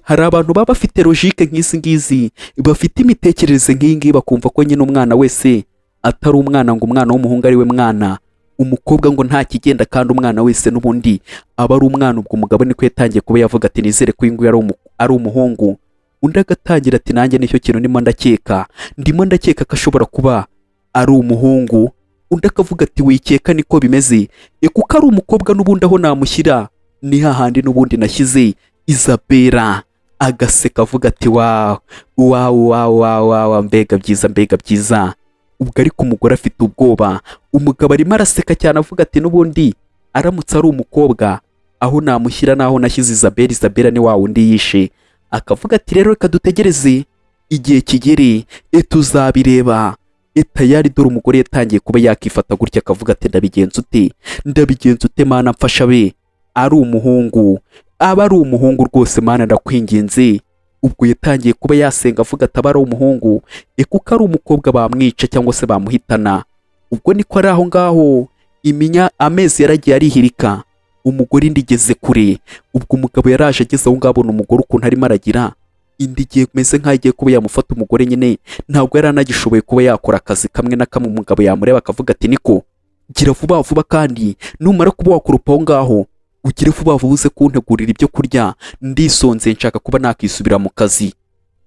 Hari abantu baba bafite logique nk'izi ngizi, bafite imitekerereze nk'iyi ngiyi, bakumva ko nyine umwana wese atari umwana, ngo umwana w'umuhungu ari we mwana, umukobwa ngo nta kigenda, kandi umwana wese n'ubundi aba ari umwana. Ubwo umugabo niko yatangiye kuba yavuga ati: "Nizere ko uyu nguyu ari umuhungu." Undi agatangira ati: "Nanjye nicyo kintu ndimo ndakeka, ndimo ndakeka ko ashobora kuba ari umuhungu." Undi akavuga ati: "Wikeka, niko bimeze. Kuko ari umukobwa n'ubundi aho namushyira ni hahandi n'ubundi nashyize Isabera." Agaseka avuga ati: "Wow, wow, wow, wow, wow, mbega byiza, mbega byiza." Ubwo ariko umugore afite ubwoba. Umugabo arimo araseka cyane, avuga ati: "N'ubundi aramutse ari umukobwa, aho namushyira n'aho nashyize Isabella. Isabella ni wa wundi yishe." Akavuga ati: "Rero reka dutegereze igihe kigere, tuzabireba." Tayari dore umugore yatangiye kuba yakifata gutya, akavuga ati: "Ndabigenza ute? Ndabigenza ute? Mana mfasha be ari umuhungu, aba ari umuhungu rwose, Mana ndakwinginze." Ubwo yatangiye kuba yasenga, avuga ati: "Aba ari umuhungu, kuko ari umukobwa bamwica cyangwa se bamuhitana." Ubwo niko ari aho ngaho, iminya amezi yaragiye arihirika, umugore indi igeze kure. Ubwo umugabo yaraje ageze aho ngaho, abona umugore ukuntu arimo aragira indi igiye kumeze nk'aho igiye kuba yamufata. Umugore nyine ntabwo yari anagishoboye kuba yakora akazi kamwe na kamwe. Umugabo yamureba akavuga ati: "Niko, gira vuba vuba, kandi numara kuba wakoropa aho ngaho, ugire vuba vuba uze kuntegurira ibyo kurya, ndisonze, nshaka kuba nakisubira mu kazi."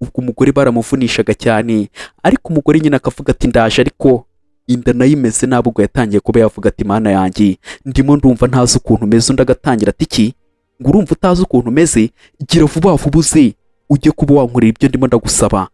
Ubwo umugore baramuvunishaga cyane, ariko umugore nyine akavuga ati: "Ndaje," ariko inda nayo imeze nabi. Ubwo yatangiye kuba yavuga ati: "Mana yanjye, ndimo ndumva ntazi ukuntu umeze." Undi agatangira ati: "Iki? Ngo urumva utazi ukuntu umeze? Gira vuba vuba uze ujye kuba wankorera ibyo ndimo ndagusaba,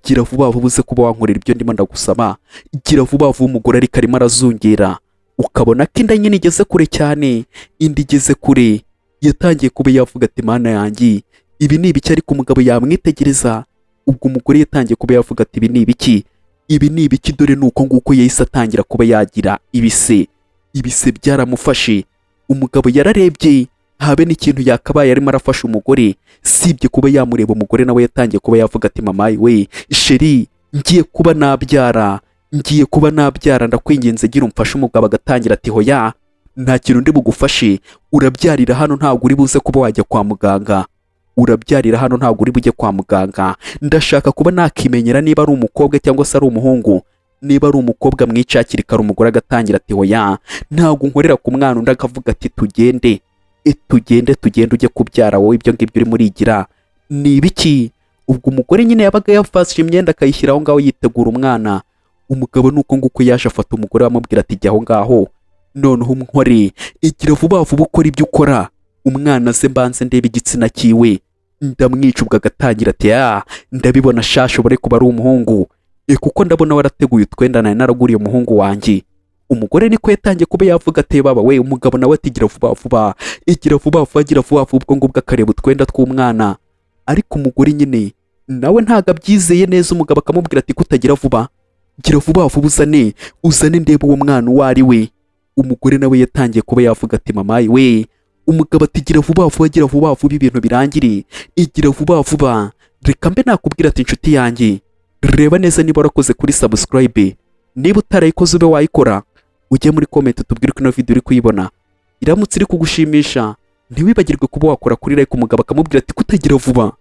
gira vuba vuba uze kuba wankorera ibyo ndimo ndagusaba, gira vuba vuba." Umugore ariko arimo arazungera, ukabona ko inda nyine igeze kure cyane, inda igeze kure. Yatangiye kuba yavuga ati: "Mana yanjye, ibi ni ibiki?" Ariko umugabo yamwitegereza. Ubwo umugore yatangiye kuba yavuga ati: "Ibi ni ibiki? Ibi ni ibiki?" Dore ni uko nguko yahise atangira kuba yagira ibise, ibise byaramufashe. Umugabo yararebye, habe n'ikintu yakabaye arimo arafasha umugore sibye kuba yamureba. Umugore nawe yatangiye kuba yavuga ati: "Mama we, chéri, ngiye kuba nabyara, ngiye kuba nabyara, ndakwinginze gira umfashe." Umugabo agatangira ati: "Hoya, nta kintu ndi bugufashe, urabyarira hano, ntabwo uri buze kuba wajya kwa muganga, urabyarira hano, ntabwo uri bujye kwa muganga. Ndashaka kuba nakimenyera niba ari umukobwa cyangwa se ari umuhungu. Niba ari umukobwa mwica hakiri kare." Umugore agatangira ati: "Hoya, ntabwo nkorera ku mwana." Undi akavuga ati: "Tugende, tugende, tugende ujye kubyara. Wowe ibyo ngibyo urimo urigira ni ibiki?" Ubwo umugore nyine yabaga yafashe imyenda akayishyira aho ngaho, yitegura umwana. Umugabo ni uko nguko yaje afata umugore, amubwira ati: "Jya aho ngaho noneho unkore, igira vuba vuba ukora ibyo ukora, umwana ze mbanze ndebe igitsina cyiwe." Ndamwica. Ubwo agatangira ati: "Ya, ndabibona sha, ashobore kuba ari umuhungu, kuko ndabona warateguye utwenda nari naraguriye umuhungu wanjye." Umugore niko yatangiye kuba yavuga ati: "Baba we." Umugabo nawe ati: "Gira vuba vuba, igira vuba vuba, gira vuba vuba." Ubwo ngubwo akareba utwenda tw'umwana, ariko umugore nyine nawe ntabwo abyizeye neza. Umugabo akamubwira ati: "Kutagira vuba, gira vuba vuba, uzane, uzane ndebe uwo mwana uwo ari we." Umugore nawe yatangiye kuba yavuga ati: "Mama we." Umugabo ati: "Gira vuba vuba, gira vuba vuba, ibintu birangire, igira vuba vuba." Reka mbe nakubwira ati: "Inshuti yanjye, reba neza niba warakoze kuri subscribe. Niba utarayikoze, ube wayikora, ujye muri comment tubwire ko ino video uri kuyibona iramutse iri kugushimisha. Ntiwibagirwe kuba wakora kuri like." Umugabo akamubwira ati: "Kutagira vuba,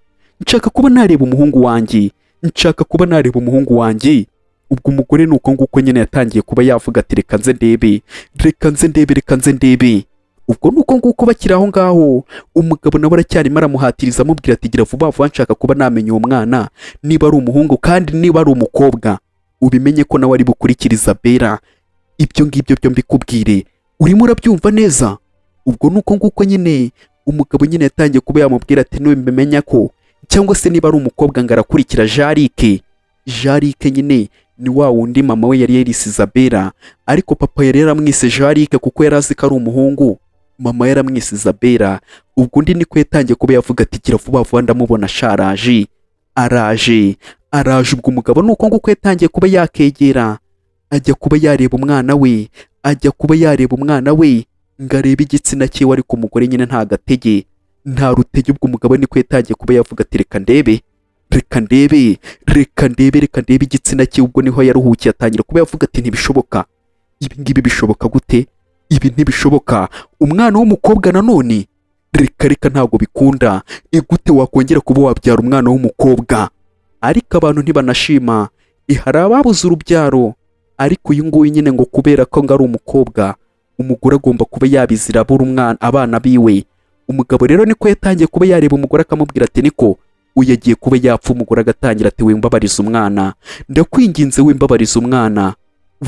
nshaka kuba nareba umuhungu wanjye, nshaka kuba nareba umuhungu wanjye." Ubwo umugore ni uko nguko nyine yatangiye kuba yavuga ati: "Reka nze ndebe, reka nze ndebe, reka nze ndebe." Ubwo ni uko nguko bakiri aho ngaho, umugabo nawe aracyarimo aramuhatiriza, amubwira ati: "Gira vuba vuba, nshaka kuba namenya uwo mwana niba ari umuhungu, kandi niba ari umukobwa ubimenye ko nawe ari bukurikire Isabella. Ibyo ngibyo byo mbikubwire, urimo urabyumva neza?" Ubwo ni uko nguko nyine umugabo nyine yatangiye kuba yamubwira ati: "Nubimenya ko cyangwa se niba ari umukobwa, ngo arakurikira Jarike." Jarike nyine ni wa wundi mama we yari yarise Isabella, ariko papa yari yaramwise Jarike kuko yari azi ko ari umuhungu, mama yaramwise Isabella. Ubwo undi niko yatangiye kuba yavuga ati: "Gira vuba vuba, ndamubona sharaje, araje, araje." Ubwo umugabo ni uko nguko yatangiye kuba yakegera, ajya kuba yareba umwana we, ajya kuba yareba umwana we ngo arebe igitsina cyiwe, ariko umugore nyine nta gatege, nta rutege. Ubwo umugabo niko yatangiye kuba yavuga ati: "Reka ndebe, reka ndebe, reka ndebe, reka ndebe igitsina cye." Ubwo niho yaruhukiye, atangira kuba yavuga ati: "Ntibishoboka, ibi ngibi bishoboka gute? Ibi ntibishoboka, umwana w'umukobwa nanone, reka reka, ntabwo bikunda. Gute wakongera kuba wabyara umwana w'umukobwa?" Ariko abantu ntibanashima, hari ababuze urubyaro, ariko uyu nguyu nyine ngo kubera ko ngo ari umukobwa, umugore agomba kuba yabizira abura umwana abana biwe. Umugabo rero niko yatangiye kuba yareba umugore, akamubwira ati: "Niko, uyu agiye kuba yapfa." Umugore agatangira ati: "Wimbabariza umwana, ndakwinginze, wimbabariza umwana,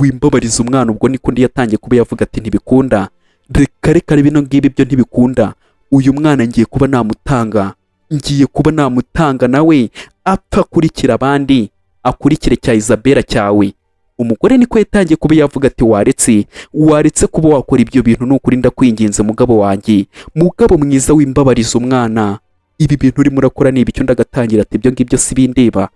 wimbabariza umwana." Ubwo niko undi yatangiye kuba yavuga ati: "Ntibikunda, reka reka, bino ngibi byo ntibikunda. Uyu mwana ngiye kuba namutanga, ngiye kuba namutanga, nawe apfa akurikira abandi, akurikire cya Isabella cyawe." Umugore niko yatangiye kuba yavuga ati: "Waretse, waretse kuba wakora ibyo bintu, ni ukuri ndakwinginze, mugabo wanjye, mugabo mwiza, wimbabariza umwana. Ibi bintu urimo urakora ni ibicyo?" Ndagatangira ati: "Ibyo ngibyo si bindeba,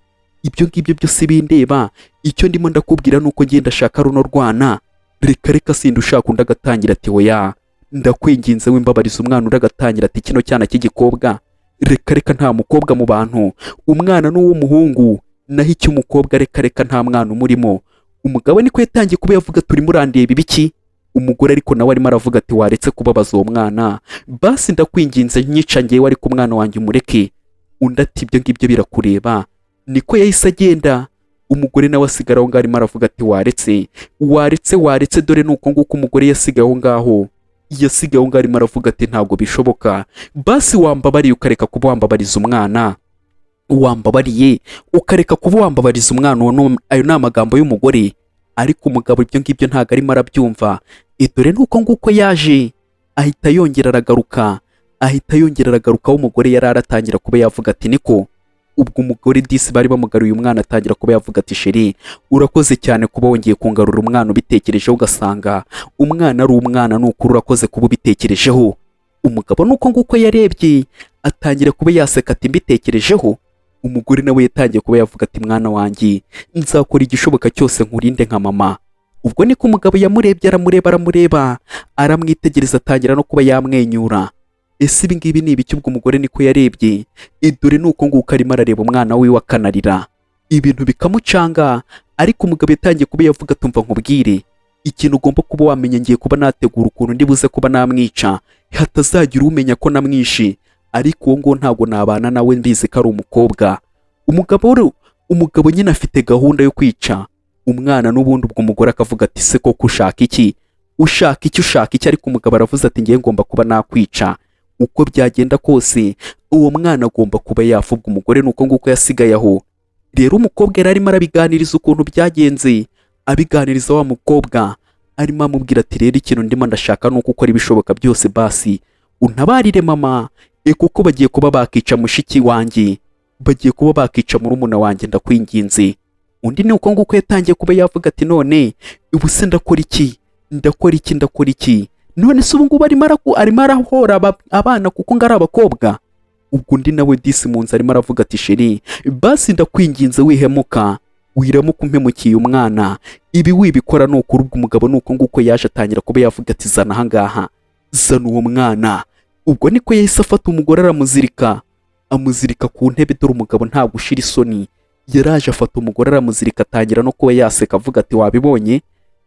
ibyo ngibyo byo si bindeba. Icyo ndimo ndakubwira ni uko ngenda ashaka runo rwana, reka reka, sindi ushaka." Undi agatangira ati: "Oya, ndakwinginze, wimbabariza umwana." Undi agatangira ati: "Kino cyana cy'igikobwa, reka reka, nta mukobwa mu bantu, umwana ni uw'umuhungu, naho icy'umukobwa reka reka, nta mwana umurimo." Umugabo niko yatangiye kuba yavuga: "Turimo urandeba ibiki?" Umugore ariko nawe arimo aravuga ati: "Waretse kubabaza uwo mwana basi, ndakwinginze, nyica ngewe, ariko umwana wanjye umureke." Undi ati: "Ibyo ngibyo birakureba." Niko yahise agenda, umugore nawe asigara aho ngaho arimo aravuga ati: "Waretse, waretse, waretse." Dore ni uko nguko umugore yasigaye aho ngaho, yasigaye aho ngaho arimo aravuga ati: "Ntabwo bishoboka, basi wambabariye ukareka kuba wambabariza umwana, wambabariye ukareka kuba wambabariza umwana." Uwo ayo ni amagambo y'umugore, ariko umugabo ibyo ngibyo ntabwo arimo arabyumva. Dore ni uko nguko yaje ahita yongera aragaruka, ahita yongera aragaruka aho umugore yari aratangira kuba yavuga ati: "Niko." Ubwo umugore disi bari bamugaruye umwana, atangira kuba yavuga ati: "Chéri, urakoze cyane kuba wongeye kungarura umwana, ubitekerejeho ugasanga umwana ari umwana, ni ukuri urakoze kuba ubitekerejeho." Umugabo nuko nguko yarebye, atangira kuba yaseka ati: "Mbitekerejeho?" Umugore nawe yatangiye kuba yavuga ati: "Mwana wanjye, nzakora igishoboka cyose nkurinde nka mama." Ubwo niko umugabo yamurebye, aramureba, aramureba, aramwitegereza, atangira no kuba yamwenyura. Ese ibi ngibi ni ibiki? Ubwo umugore niko yarebye, dore ni uko nguko arimo arareba umwana wiwe akanarira, ibintu bikamucanga. Ariko umugabo yatangiye kuba yavuga: "Tumva nkubwire ikintu ugomba kuba wamenya, ngiye kuba nategura ukuntu ndi buze kuba namwica, hatazagira umenya ko namwishe, ariko uwo nguwo ntabwo nabana nawe mbizi ko ari umukobwa." Umugabo nyine afite gahunda yo kwica umwana n'ubundi. Ubwo umugore akavuga ati: "Se koko ushaka iki? Ushaka iki? Ushaka iki?" Ariko umugabo aravuze ati: "Ngiye ngomba kuba nakwica, uko byagenda kose uwo mwana agomba kuba yafubwa." Umugore nuko nguko yasigaye aho. Rero umukobwa yari arimo arabiganiriza ukuntu byagenze, abiganiriza wa mukobwa, arimo amubwira ati: "Rero ikintu ndimo ndashaka ni uko ukora ibishoboka byose, basi untabarire mama." Kuko bagiye kuba bakica mushiki wanjye, bagiye kuba bakica murumuna wanjye, ndakwinginze. Undi ni uko nguko yatangiye kuba yavuga ati: "None ubu se ndakora iki? Ndakora iki? Ndakora iki?" None se ubu ngubu arimo arahora abana kuko ngo ari abakobwa. Ubwo undi nawe disi mu nzu arimo aravuga ati: "Chéri, basi ndakwinginze, wihemuka, wiramuka umpemukiye umwana, ibi wibikora." Ni ukuri, ubwo umugabo ni uko nguko yaje atangira kuba yavuga ati: "Zana ahangaha, zana uwo mwana." Ubwo niko yahise afata umugore aramuzirika, amuzirika ku ntebe. Dore umugabo ntabwo ushira isoni, yaraje afata umugore aramuzirika, atangira no kuba yaseka, avuga ati: "Wabibonye,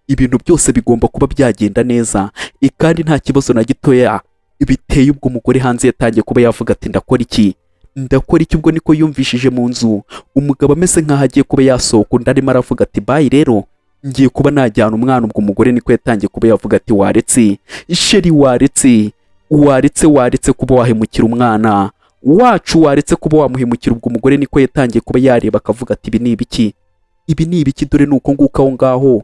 ibintu byose bigomba kuba byagenda neza kandi nta kibazo na gitoya biteye." Ubwo umugore hanze yatangiye kuba yavuga ati: "Ndakora iki? Ndakora iki?" Ubwo niko yumvishije mu nzu umugabo ameze nk'aho agiye kuba yasohoka, undi arimo aravuga ati: "Bye rero, ngiye kuba najyana umwana." Ubwo umugore niko yatangiye kuba yavuga ati: "Waretse chéri, waretse, waretse, waretse kuba wahemukira umwana wacu, waretse kuba wamuhemukira." Ubwo umugore niko yatangiye kuba yareba akavuga ati: "Ibi ni ibiki? Ibi ni ibiki?" Dore ni uko nguko aho ngaho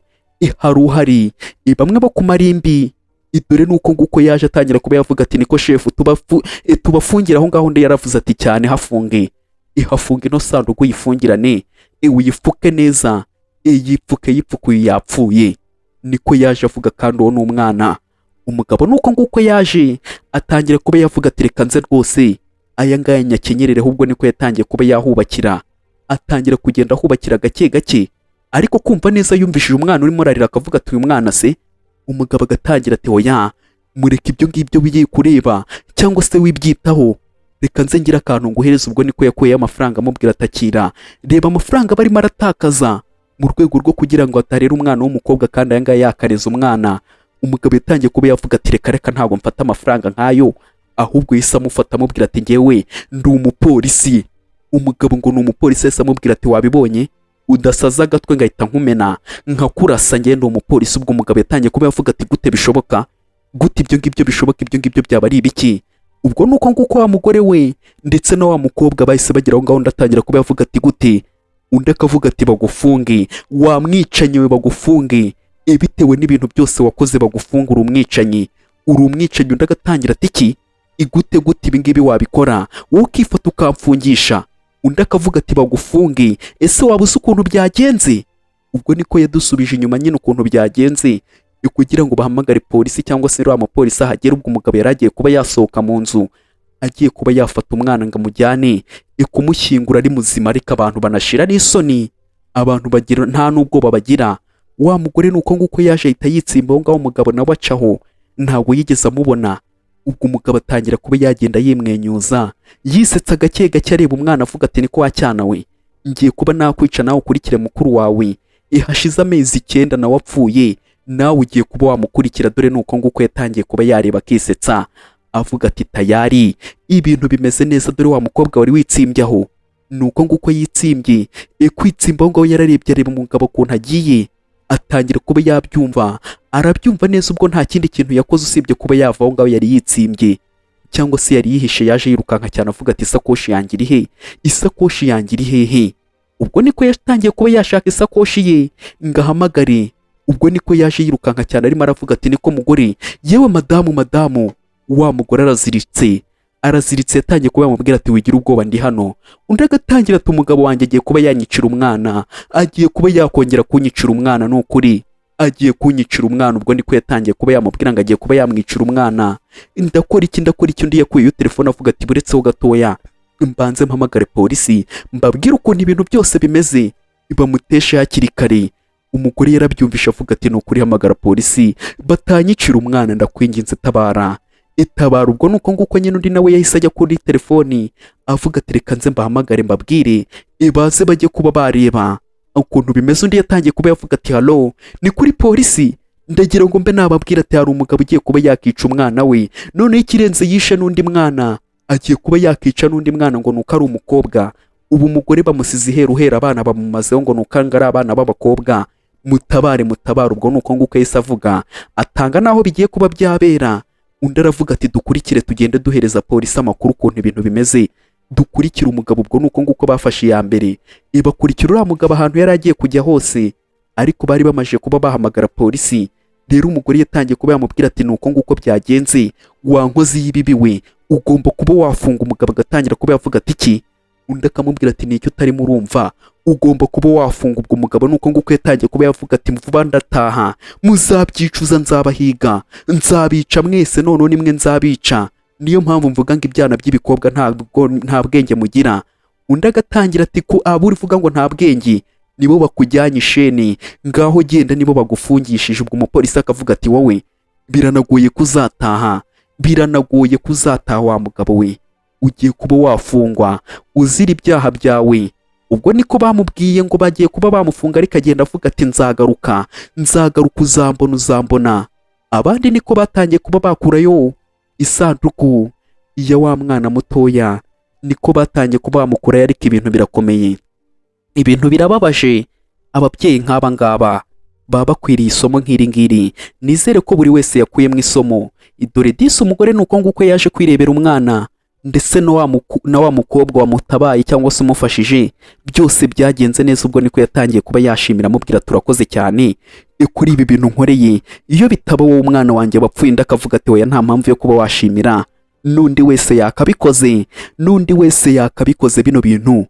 hari uhari bamwe bo ku marimbi. Dore ni uko nguko yaje atangira kuba yavuga ati: "Niko shefu, tubafungire aho ngaho?" Undi yaravuze ati: "Cyane, hafunge, ihafunge ino sanduku, uyifungirane, uyifuke neza, yipfuke, yipfukuye, yapfuye." Niko yaje avuga, kandi uwo ni umwana. Umugabo ni uko nguko yaje atangira kuba yavuga ati: "Reka nze rwose aya ngaya nyakenyerere." Ahubwo niko yatangiye kuba yahubakira, atangira kugenda ahubakira gake gake, ariko kumva neza yumvishije umwana urimo ararira, akavuga ati: "Uyu mwana se?" Umugabo agatangira ati: "Oya, mureke ibyo ngibyo bigiye kureba cyangwa se wibyitaho, reka nze ngire akantu nguhereza." Ubwo niko yakuyeho amafaranga, amubwira atakira: "Reba amafaranga barimo aratakaza mu rwego rwo kugira ngo atarera umwana w'umukobwa, kandi aya ngaya yakareza umwana." Umugabo yatangiye kuba yavuga ati: "Reka reka, ntabwo mfata amafaranga nk'ayo." Ahubwo yahise amufata, amubwira ati: "Ngewe ndi umupolisi." Umugabo ngo ni umupolisi, yahise amubwira ati: "Wabibonye, udasaza agatwe ngahita nkumena nkakurasa, ngewe ndi umupolisi." Ubwo umugabo yatangiye kuba yavuga ati: "Gute bishoboka? Gute ibyo ngibyo bishoboka? Ibyo ngibyo byaba ari ibiki?" Ubwo ni uko nguko wa mugore we ndetse na wa mukobwa bahise bagera aho ngaho, undi atangira kuba yavuga ati: "Gute?" Undi akavuga ati: "Bagufunge wa mwicanyi we, bagufunge bitewe n'ibintu byose wakoze, bagufunge, uri umwicanyi, uri umwicanyi." Undi agatangira ati: "Iki igute? Gute ibi ngibi wabikora wowe ukifata ukamfungisha?" Undi akavuga ati: "Bagufunge. Ese waba uzi ukuntu byagenze?" Ubwo niko yadusubije inyuma nyine ukuntu byagenze kugira ngo bahamagare polisi cyangwa se uriya mupolisi ahagere. Ubwo umugabo yari agiye kuba yasohoka mu nzu, agiye kuba yafata umwana ngo amujyane kumushyingura ari muzima, ariko abantu banashira n'isoni, abantu bagira nta n'ubwoba bagira. Wa mugore ni uko nguko yaje ahita yitsimba aho ngaho, umugabo nawe acaho, ntabwo yigeze amubona. Ubwo umugabo atangira kuba yagenda yimwenyuza, yisetsa gake gake, areba umwana avuga ati: "Niko wacyana we, ngiye kuba nakwica nawe ukurikire mukuru wawe. Hashize amezi 9 nawe apfuye, nawe ugiye kuba wamukurikira." Dore ni uko nguko yatangiye kuba yareba akisetsa, avuga ati: "Tayari ibintu bimeze neza." Dore wa mukobwa wari witsimbye aho, ni uko nguko yitsimbye. Kwitsimba aho ngaho, yararebye, areba umugabo ukuntu agiye, atangira kuba yabyumva, arabyumva neza. Ubwo nta kindi kintu yakoze usibye kuba yava aho ngaho yari yitsimbye cyangwa se yari yihishe. Yaje yirukanka cyane, avuga ati: "Isakoshi yanjye iri he? Isakoshi yanjye iri hehe?" Ubwo niko yatangiye kuba yashaka isakoshi ye ngo ahamagare. Ubwo niko yaje yirukanka cyane, arimo aravuga ati: "Niko mugore, yewe madamu, madamu." Wa mugore araziritse, araziritse. Yatangiye kuba yamubwira ati: "Wigira ubwoba, ndi hano." Undi agatangira ati: "Umugabo wanjye agiye kuba yanyicira umwana, agiye kuba yakongera kunyicira umwana, ni ukuri agiye kunyicira umwana." Ubwo niko yatangiye kuba yamubwira ngo agiye kuba yamwicira umwana. "Ndakora iki? Ndakora iki?" Undi yakuyeyo telefone, avuga ati: "Buretseho gatoya mbanze mpamagare polisi, mbabwire ukuntu ibintu byose bimeze, bamuteshe hakiri kare." Umugore yarabyumvishe, avuga ati: "Ni ukuri, hamagara polisi batanyicira umwana, ndakwinginze, tabara, itabara." Ubwo nuko nguko nyine undi nawe yahise ajya kuri telefoni, avuga ati: "Reka nze mbahamagare, mbabwire baze bajye kuba bareba ukuntu bimeze." Undi yatangiye kuba yavuga ati: "Halo, ni kuri polisi? Ndagira ngo mbe nababwira ati hari umugabo ugiye kuba yakica umwana we, noneho ikirenze yishe n'undi mwana, agiye kuba yakica n'undi mwana ngo nuko ari umukobwa. Ubu umugore bamusize iheru uhera, abana bamumazeho ngo nuko ari abana b'abakobwa. Mutabare, mutabare." Ubwo nuko nguko yahise avuga, atanga n'aho bigiye kuba byabera. Undi aravuga ati: "Dukurikire, tugende duhereza polisi amakuru ukuntu ibintu bimeze, dukurikire umugabo." Ubwo nuko nguko bafashe iya mbere, bakurikira uriya mugabo ahantu yari agiye kujya hose, ariko bari bamaze kuba bahamagara polisi. Rero umugore yatangiye kuba yamubwira ati: "Ni uko nguko byagenze, wa nkozi y'ibibi we." Ugomba kuba wafunga. Umugabo agatangira kuba yavuga ati: "Iki?" Undi akamubwira ati: "Nicyo utarimo urumva, ugomba kuba wafunga." Ubwo umugabo nuko nguko yatangiye kuba yavuga ati: "Vuba ndataha, muzabyicuza, nzabahiga, nzabica mwese, noneho nimwe nzabica. Niyo mpamvu mvuga ngo ibyana by'ibikobwa ntabwo nta bwenge mugira." Undi agatangira ati: "Ko abo urivuga ngo nta bwenge nibo bakujyanye isheni, ngaho genda, nibo bagufungishije." Ubwo umupolisi akavuga ati: "Wowe biranagoye kuzataha, biranagoye kuzataha wa mugabo we, ugiye kuba wafungwa uzira ibyaha byawe." Ubwo niko bamubwiye ngo bagiye kuba bamufunga, ariko agenda avuga ati: "Nzagaruka, nzagaruka, uzambona, uzambona." Abandi niko batangiye kuba bakurayo isanduku ya wa mwana mutoya, niko batangiye kuba bamukurayo, ariko ibintu birakomeye, ibintu birababaje. Ababyeyi nk'aba ngaba baba bakwiriye isomo nk'iri ngiri. Nizere ko buri wese yakuyemo isomo. Dore disi umugore ni uko nguko yaje kwirebera umwana, ndetse na wa mukobwa wamutabaye cyangwa se umufashije, byose byagenze neza. Ubwo niko yatangiye kuba yashimira, amubwira: "Turakoze cyane kuri ibi bintu nkoreye, iyo bitaba wowe umwana wanjye wapfuye." Undi akavuga ati: "Oya, nta mpamvu yo kuba washimira, n'undi wese yakabikoze, n'undi wese yakabikoze. Bino bintu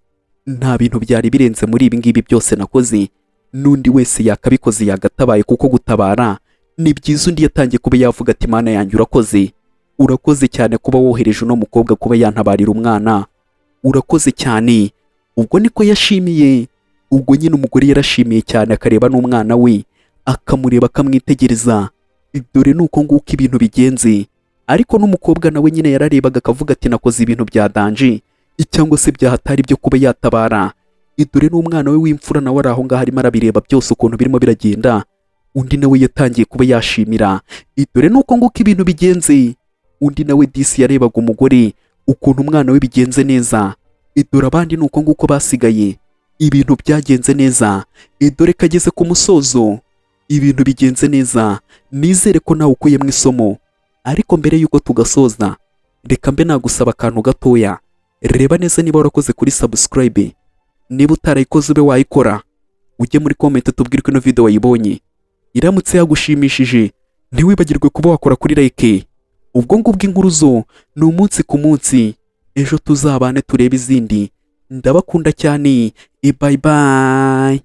nta bintu byari birenze muri ibi ngibi byose nakoze, n'undi wese yakabikoze, yagatabaye, kuko gutabara ni byiza." Undi yatangiye kuba yavuga ati: "Mana yanjye, urakoze, urakoze cyane kuba wohereje uno mukobwa kuba yantabarira umwana, urakoze cyane." Ubwo niko yashimiye. Ubwo nyine umugore yarashimiye cyane, akareba n'umwana we, akamureba, akamwitegereza. Dore ni uko nguko ibintu bigenze. Ariko n'umukobwa nawe nyine yararebaga akavuga ati: "Nakoze ibintu bya danger cyangwa se byahatari byo kuba yatabara." Dore n'umwana we w'imfura nawe ari aho ngaho, arimo arabireba byose ukuntu birimo biragenda. Undi nawe yatangiye kuba yashimira. Dore nuko nguko ibintu bigenze. Undi nawe disi yarebaga umugore ukuntu umwana we bigenze neza. Dore abandi ni uko nguko basigaye, ibintu byagenze neza. Dore kageze ku musozo, ibintu bigenze neza. Nizere ko nawe ukuyemo isomo. Ariko mbere y'uko tugasoza, reka mbe nagusaba akantu gatoya. Reba neza niba warakoze kuri subscribe. Niba utarayikoze, ube wayikora. Ujye muri comment tubwire ko ino video wayibonye. Iramutse yagushimishije, ntiwibagirwe kuba wakora kuri like. Ubwo ngubwo inkuru zo ni umunsi ku munsi. Ejo tuzabane turebe izindi. Ndabakunda cyane, bye bye.